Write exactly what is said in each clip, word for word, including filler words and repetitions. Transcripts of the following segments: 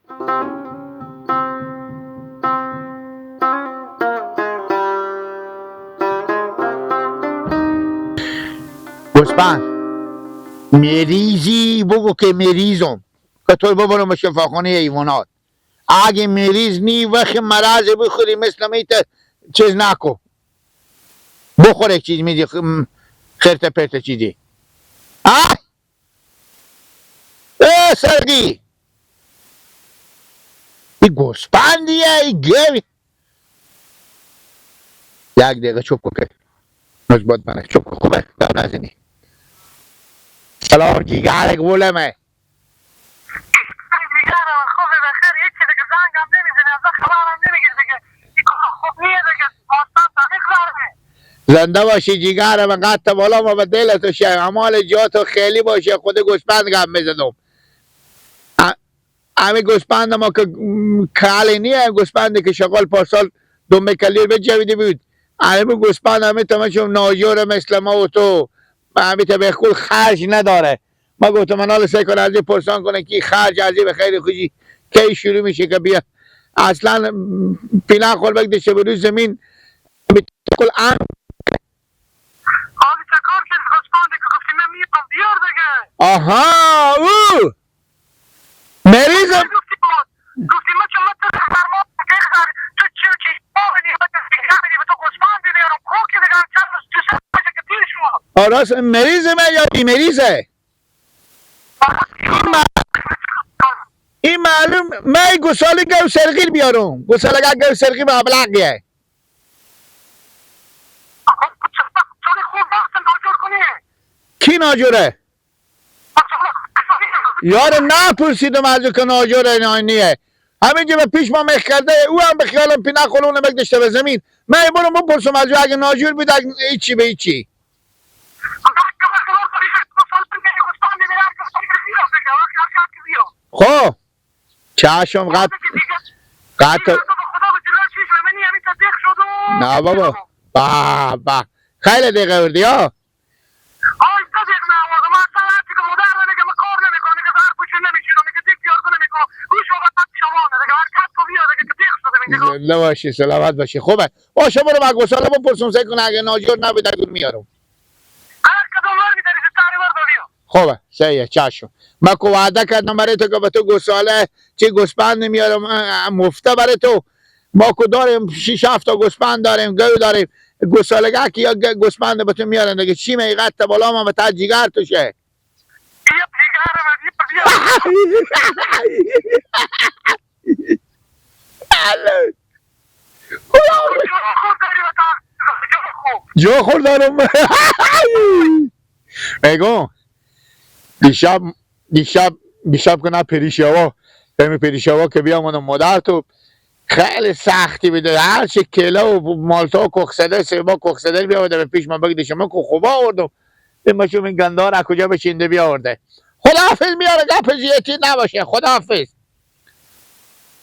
گوسپند. مریضی بگو که مریضم. که تو ببرم به شفاخانهٔ حیوانات. اگه مریض نی، وخت مرض بخوری، مثل میت چیز نکو. بخور یک چیز میدی، خ-، م-، خرت پرت چیزی. آه؟ اه، سرگی. ای گوسپندیه، ای گوی. یک دقیقه چوب کو که. نوبت منه چوب کو. خوبه، گپ نزنی. سلام جیگر گلمه. جیگر خوبه، بخیر، هیچی دیگه، زنگ هم نمی‌زنی، از خبر هم نمی‌گیری دیگه. این کار خوب نیه دیگه، ماستن تمیز برمه. زنده باشی جیگر من، قد بالا ما به دل تو شه، اعمال جات خیلی باشه، خود گوسپند گپ می‌زدم. ا-، همین گوسپند ما که، م، کالی نیه، گوسپندی که شغال پارسال دومه کلیر به جویدی بود. همین گوسپند همین تمام شو ناجور مثل ما و تو، همین تا به خود خرج نداره. ما گفتم، من حال سعی کنه از این پرسان کنه که خرج از این به خیر خوشی کی شروع می‌شه که بیا. اصلاً، م، پینا خور بگده چه به روی زمین، به کل ان. حالی چه کار شد؟ گوسپندی که گفتی من می‌خوام بیار دیگه. آها، او. مریض. گفتی ما، گفتی ما چون ما تو فرما که خر-، تو چی، چی، آه، نی، تو دیگه، نی، تو گوسپندی بیارم. کو که دیگه چند روز، دو سه روز که دیر شد. آه، راست، مریض من یا بی‌مریضه؟ این مع-، این معلوم، من گوساله گو سرگیر بیارم. گوساله گو سرگیر به ابلغیه. کی ناجوره؟ یار، نپرسیدم از او که ناجوره یا نیه. همینجا به پیش ما میخ کرده، او هم به خیالم پی نخور، اونم یک دشته به زمین. من برم بپرسم از او، اگه ناجور بود، اگه هیچی به هیچی. خب. چشم، قد، قد. نه بابا. به، به. خیلی دقیقه وردی، ها؟ زنده باشی، سلامت باشی. خوبه. باشه، برو با گوساله بپرسم، سعی کنه اگه ناجور نبود، اگه میارم. خوبه، صحیحه، چشم. ما کو وعده کردم برای تو که به تو گوساله، چی گوسپند میارم، اه، اه، مفته برای تو. ما کو داریم، شش هفت تا گوسپند داریم، گو داریم. گوسالگه که یا گ-، گوسپند به تو میارن دیگه. چی میگه؟ قد بالا ما به تا جیگر تو شه. بیا جیگر من، بیا، بیا. جا خور دارم. میگم، دیشب، دیشب، دیشب که نه، پریشاوا، همین پریشاوا که بیامدم مادر تو، خیلی سختی بده. هر چی کیله و مالتا و کوکسده، سیبا کوکسده بیاورده به پیش من، بگه شما کو خوبا آوردم. این بچه این گندار از کجا بچینده بیاورده. خداحافظ میاره، گپ زیادی نباشه. خداحافظ.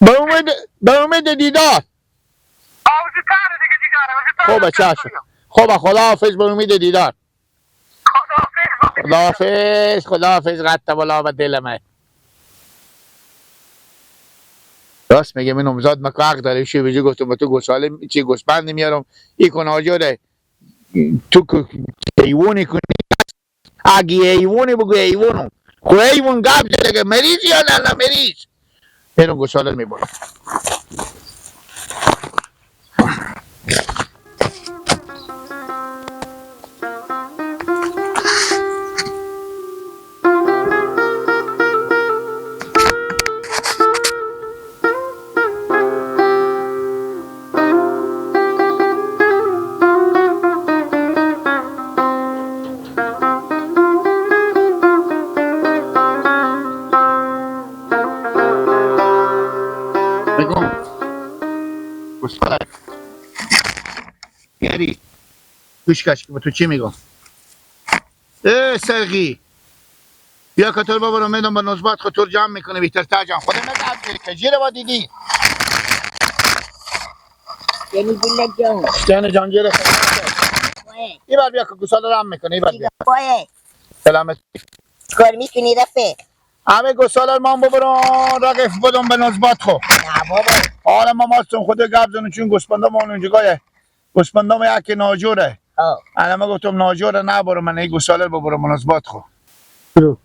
به امید، به امید دیدار. خوبه، چشم. خوبه، خداحافظ، به امید دیدار. خداحافظ، خداحافظ، قد بالا به دل من. راست میگه، من نامزاد مکو حق داره، شی بجی گفتم به تو گوساله، چی گوسپند میارم، ای کن آجره، تو که حیوانی کنی، اگه حیوانی بگو حیوانم. خو حیوان گپ زده که مریض یا نه، نه مریض. اینو گوساله میبرم. بگم. گوش کش که به تو چی میگم. اه، سرگی. بیا که تو رو ببرم، می‌دم به نوبت خود تو رو جمع می‌کنه، بیتر تا جمع. خدا نگه که جیر با دیدی. یعنی دیگه جان. یعنی جان جیر خود. وای. این بار بیا که گوساله رم می‌کنه، این بار بیا. وای. سلامت. کار می‌کنی رفیق؟ همه گوساله رو من ببرم رقیف بدم به نوزبات خو. نه بابا. حالا ما ماستم خود گپ زنم، چون گوسپندا ما اونجا گایه. گوسپندا ما یکی ناجوره. آه. انا ما گفتم ناجوره نبرم، من این گوساله رو ببرم به نوزبات خو. برو.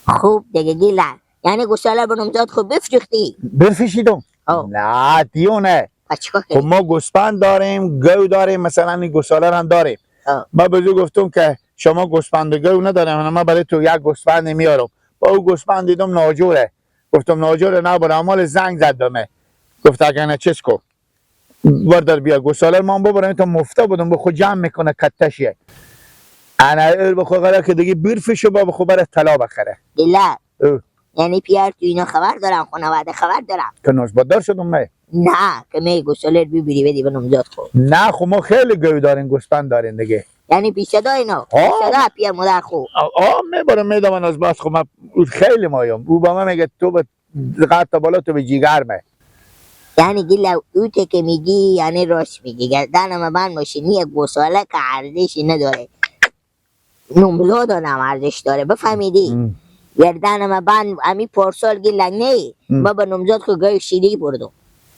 خوب دیگه گیلک. یعنی گوساله رو به نوزبات خو بفروختی؟ بفروشیدم. آه. نه، دیونه. پس چیکار خب کردی؟ ما گوسپند داریم، گو داریم، مثلاً این گوساله رو هم داریم. آه. ما به او گفتم که شما گوسپند و گو نداریم، ما برای تو یک گوسپند میارم. با او گوسپند دیدم ناجوره. گفتم ناجوره نبره، اما زنگ زد به من. گفت اگه نه چیز کو. بردار بیا گوساله رو من ببرم، تا مفته بدم، به خود جمع می‌کنه کتشه. انا ایر به خود غره که دیگه بیر فشه با به خود بره طلا بخره. دلار. او. یعنی پیار تو اینا خبر دارم، خانواده خبر دارم. که نوزباددار شدم من. نه، که می گوساله رو ببری بدی به نوزبات خو. نه، خو ما خیلی گو داریم، گوسپند داریم دیگه. یعنی پیش صدا اینا؟ ها. پیش صدا پیار مادر خو. آ، آ، می‌برم می‌دم نوزبات خو، ما او خیلی مایم. او با من میگه تو به قد تا بالا تو به جیگر مه. یعنی گیلک او ته که میگی، یعنی راست میگی. گردن ما بند باشه، نیه گوساله که ارزشی نداره. نوزباد آدم ارزش داره، بفهمیدی؟ ام. گردن ما بند، امی پارسال گیلک نه، ام. ما به نوزبات خو گوی شیری بردم.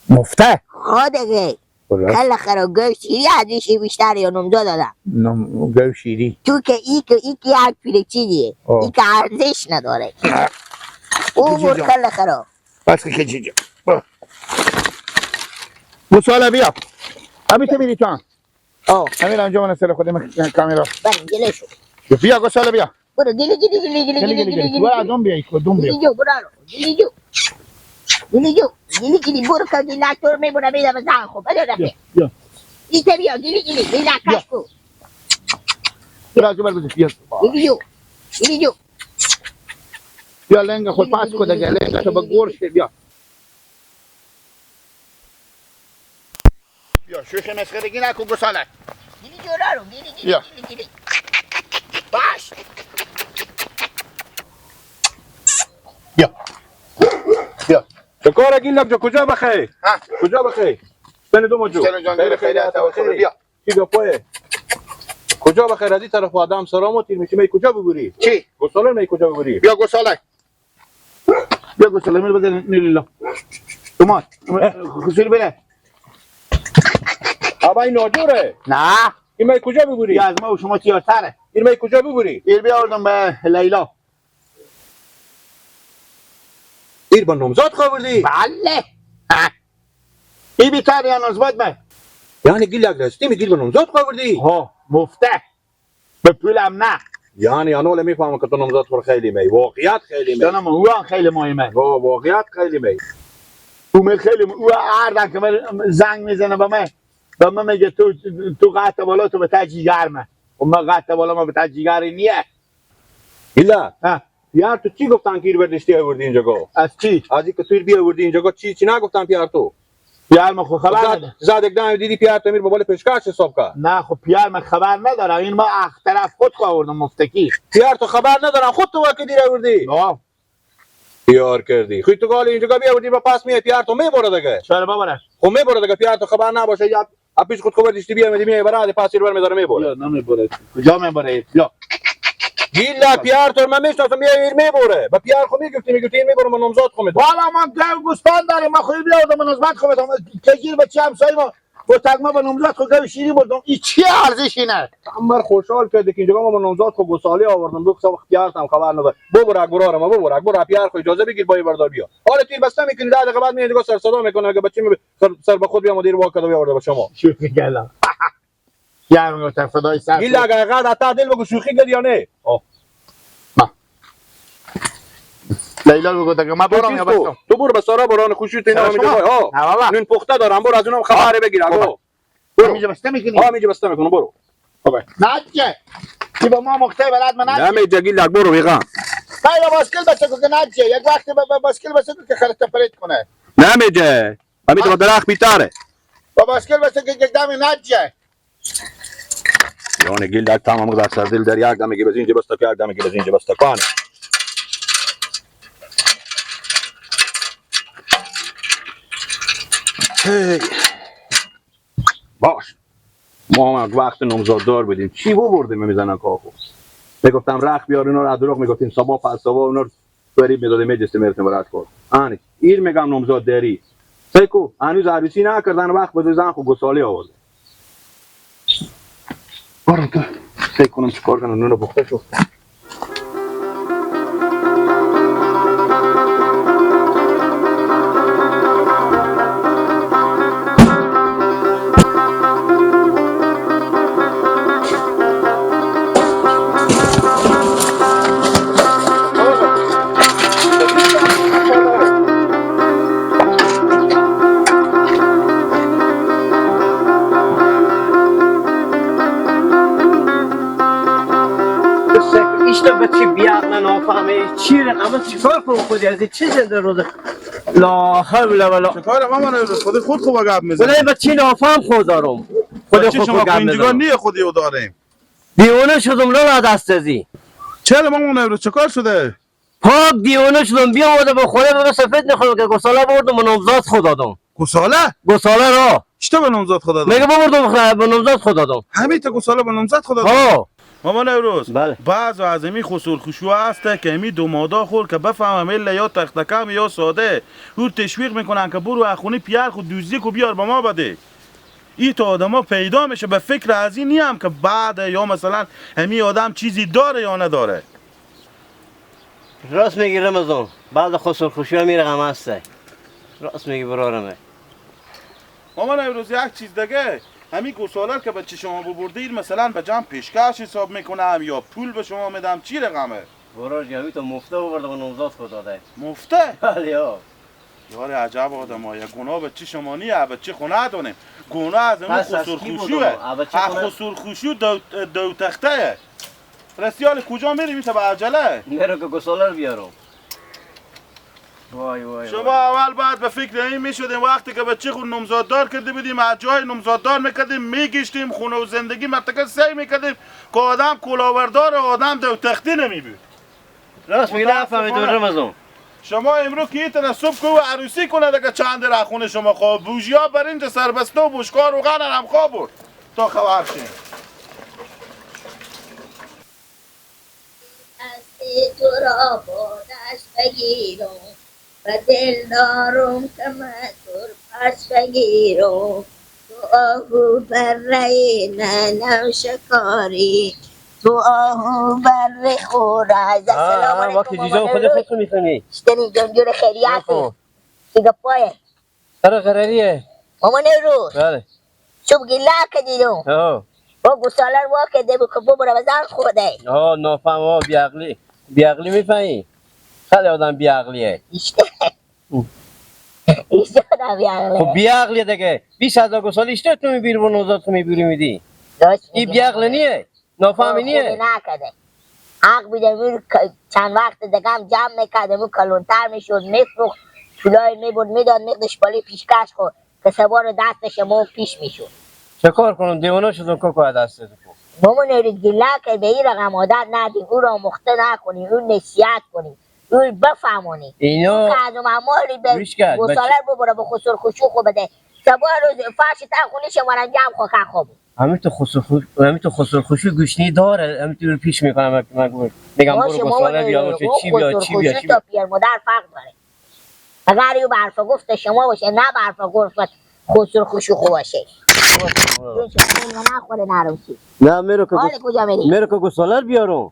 مفته؟ ها دیگه. خلاص. کل خرا گوی شیری ارزشی بیشتر یا نوزباد آدم؟ نم-، گوی شیری. تو که ای که، ای که یک پیله چیزیه. آه. ای که ارزش نداره. او چی بر جان؟ کل خرا. بس که چی جان؟ برو. گوساله بیا. امی تو میری تو هم. آه. همین انجام سر خود من کامیرا. بله، گله شو. بیا گوساله بیا. برو، گلی، گلی، گلی، گلی، گلی، گلی، گلی، گلی، گلی. گلی. برو، دوم بیا، ایکو، دوم بیا. گلی جو، برو، گلی جو. گلی جو. گلی، گلی، برو، که گلی تو رو می‌برم، می‌دم زن خو. بده، بده. بیا، بیا. ایته بیا، گلی، گلی، گلی بیا. کش کو. بیا، جو بر بده، بیا. گلی جو. گلی جو. بیا، لنگ خود پاس کو دگه، لنگ تو به گور شه، بیا. بیا، شوخی مسخرگی نکن، گوساله. گیلی جورا رو، گیلی، گیلی، بیا. گیلی، گیلی. باش. بیا. بیا. تو کار گیلک جو کجا بخی؟ ها؟ کجا بخی؟ تن دو مجو. تن جان، خیلی خیلی خیلی عطا بخیری. بیا. چی گپایه؟ کجا بخیر؟ از این طرف آدم سلام و تیر می‌شه. می کجا ببری؟ چی؟ گوساله می کجا ببری؟ بیا گوساله. بیا گوساله، میل بده نیلیلا. اومد. خسیر بره. آبای ناجوره. نه. این می کجا ببری؟ بیا از ما و شما تیارتره. این می کجا ببری؟ ایر بیاوردم به لیلا. ایر با نامزاد خو بردی؟ بله. ها. ای بیتر یا نامزاد من. یعنی گیلک راستی می گیل با نامزاد خو بردی؟ ها، مفته. به پولم نه. یعنی انو له می‌فهمم که تو نامزاد خو خیلی می. واقعیت خیلی می. جانم، او هم خیلی مهمه. ها، واقعیت خیلی می. او می خیلی می. او هر دم که من زنگ می‌زنه به من، به من میگه تو، تو قطع بالا تو به تجی گرمه. و من قطع بالا ما به تجی گری نیه. گیلک. ها. پیار تو چی گفتن که ایر بردشتی آوردی اینجا گو؟ از چی؟ از این که تو ایر بیاوردی اینجا گو، چی، چی نگفتن پیار تو؟ پیار ما خو خبر زد، نداره. زد یک دم دیدی پیار تو میر به بال پیشکش حساب کرد. نه، خو پیار ما خبر نداره. این ما اخ طرف خود خو آوردم مفتکی. پیار تو خبر ندارن، خود تو واقع دیر آوردی. آه. پیار کردی. خو تو گالی اینجا بیاوردی با پس میه پیار تو میبره دیگه. چرا ببره؟ خو میبره دیگه، پیار تو خبر نباشه یا ا پیش خود خبر دیشتی بیا می‌دی، میای برای پاسی رو برمی‌داره می‌بره. یا نمی‌بره. کجا می‌بره؟ یا. گیلا پیار تو رو من می‌شناسم، میای ایر می‌بره. با پیار خو می‌گفتی، می‌گفتی ایر می‌بره، من نامزاد خو می‌دم. والا من گو گوسپند داریم، من خو بیا آوردم، من نامزاد خو می‌دم. که گیر بچه همسایه ما، گفتن ما به نامزاد خو گو شیری بردم. ای چی ارزشی نه؟ امر خوشحال کردی که اینجا ما به نامزاد خو گوساله آوردم، دو سه وقت پیار هم خبر نداره. ببر گورا رو ما، ببر گورا پیار خو اجازه بگیر، بای بردار بیا. حالا تیر بسته می‌کنی، ده دقیقه بعد میاد دیگه سر صدا می‌کنه، اگه بچه می سر، سر به خود بیامد، دیر واکد و بیاورده به شما. شوخی کردم. گرم گفتم، فدای سر گیل تو. اگه قد حتی دل بگو شوخی کرد یا نه؟ آه. نه. لیلا بگو دیگه، من برم یا تو؟ بستم؟ تو برو به سارا بران خوشی تو اینا شما؟ می‌ده. آه. نه بابا. نون پخته دارم، برو از اونم خبر بگیر، بابا. آقا. برو. همینجا بسته می‌کنی؟ آه، همینجا بسته می‌کنم، برو. خب. نجه. کی با ما مخته بلد من نجه. نمی‌جه گیلک، برو بیغم. نه، یا باسکل بسه کو که نجه. یک وقتی با، با باسکل بسه کو که خرت پرید کنه. نمی‌جه. همین تو درخت بیتاره. با باسکل بسه که یک دم نجه. یعنی گیلک تمام در سر دل در یک دمی که بزین جه بسته که یک دمی که بزین جه بسته کن. هی. باش. ما هم یک وقت نامزاددار بودیم. چی ببردیم می‌زنن کاکو؟ می‌گفتم رخت بیار، اونا رو از دروغ می‌گفتیم. صبا پس صبا اونا رو غریب می‌داده می‌جسته می‌رسه برات خود. آنی. ایر می‌گم نامزاد داری. سیکو، هنوز عروسی نکردن، وقت بده زن خو گساله آورده. برو تو. سیکو نم چیکار کنم، نون پخته شو. ایشته بچی بیاد، من نفهمه چی ره، اما چیکار کنم خودی از این چی زنده روزه؟ لا حول ولا. چیکار ماما نوروز؟ خودی خود خوب گپ می‌زنی. ولی بچی نافهم خود دارم. خودی بچی خود شما گپ می‌زنم. نیه خودی او داریم. دیوانه شدم، لالا دست ازی. چرا ماما نوروز، چه کار شده؟ پاک دیوانه شدم، بیا آمده به خونه بگه سفید نخورم که گساله بردم به نامزاد خود دادم. گساله؟ گساله را. چطور به نامزاد خود دادم؟ میگه ببردم خ-، به نامزاد خود دادم. همین تو گساله به نامزاد خود دادم؟ ها. ماما نوروز، بله. بعض از امی خسور خشوع هسته که امی دومادا خور که بفهمم الا یا تختکم یا ساده، او تشویق می‌کنن که برو از خونه پیار خود دوزی کو بیار به ما بده. ای تا آدما پیدا می‌شه، به فکر از این نیم که بعد یا مثلاً همی آدم چیزی داره یا نداره. راست میگی رمضان، بعد خسور خشوع همی رقم هسته. راست میگی برارمه. ماما نوروز، یک چیز دیگه، همی گساله که بچه شما ببردید، مثلاً به جمع پیشکش حساب می‌کنم یا پول به شما می‌دم، چی رقمه؟ برار جان، همی تو مفته ببرده و نامزاد خود داده. مفته؟ بله، یا. یار عجب آدم ها، یک گناه بچه شما نیه، بچه خو ندانیم. گناه از اون پس از خسور کی خشوعه. بودم؟ بچه از خونه خسور خشوع دو، دو تخته. رسیال کجا می‌ری می‌ته به عجله؟ می‌رم که گساله رو بیارم. وای، وای، شما وای. اول باید به فکر این می‌شدیم، وقتی که بچه خود نامزاددار کرده بودیم، از جای نامزاددار می‌کردیم، می‌گشتیم خونه و زندگی منطقه سعی می‌کردیم که آدم کلاوردار، آدم دو تختی نمی‌بود. راست میگی، نفهمیدم رمضان. شما امرو کی تنه صبح کو عروسی کنه دگه چند در خونه شما خواب بوجیا برنج سربسته و بشکار و غن هم خواب برد تا خبر شین. دست تو را بادش بگیرم، به دل دارم که من تو پس بگیرم. تو آهو بره ننم شکاری، تو آهو بره او را. آه، سلام آه، علیکم، وقتی جیجا ماما خود نوروز. خودتو می‌کنی. شتنی جنجور خیریاتی. آها. دیگه پایه. سر قراریه. ماما نوروز. بله. چوب گیلا که دیدم. آه. با گوساله رو وا کرده بود که ببره بزن خوده. آه، نافهم، آه، بیعقلی. بیعقلی می‌فهمی؟ خیلی آدم بیعقلیه. ایشته. ایشته آدم بیعقلیه. خب بیعقلیه دیگه. بیست هزار گوساله ایشته تو می‌بری و نوزاد تو می‌بری می‌دی. راست این می‌گی. بیعقل نیه. نافهمی نیه. خب، خب، نکرده. حق بیده، اون ک-، چند وقت دیگه هم جمع می‌کرد، اون کلونتر می‌شد، می‌فروخت، پولای می‌برد، می‌داد، می‌داد، دشپالی پیشکش خورد که سوار دست شما پیش می‌شد. چه کار کنم؟ دیوانه شدم کاکا، دست تو. ماما نوروز گیلا که به این رقم عادت ندیم، او را مخته نکنیم، او نصیحت کنیم، او بفهمونیم. اینا او که از اون مالی به گوش کرد، گوساله بچه. ببره، به خسور خشوع خو بده. سبا روز فرش تا خونی شما را جمع خو که خوب. همین تو خسور خو-، همین تو خسور خشوع گوشنی داره، همین تو رو پیش می‌کنم، من، من گفت، می‌گم ما برو شما گساله رو بیا، نمی‌ریم. چی اون بیا، خسور چی بیا، خشوع چی تا بیا. پیر مادر فرق داره. اگر یو به حرف گفت شما باشه، نه به حرف گفت خسور خشوع خو باشه. باشه، برو. چون شما رو نخوره نروسی. نه، میرو که حال گس-، کجا می‌ری؟ میرو که گساله رو بیارم.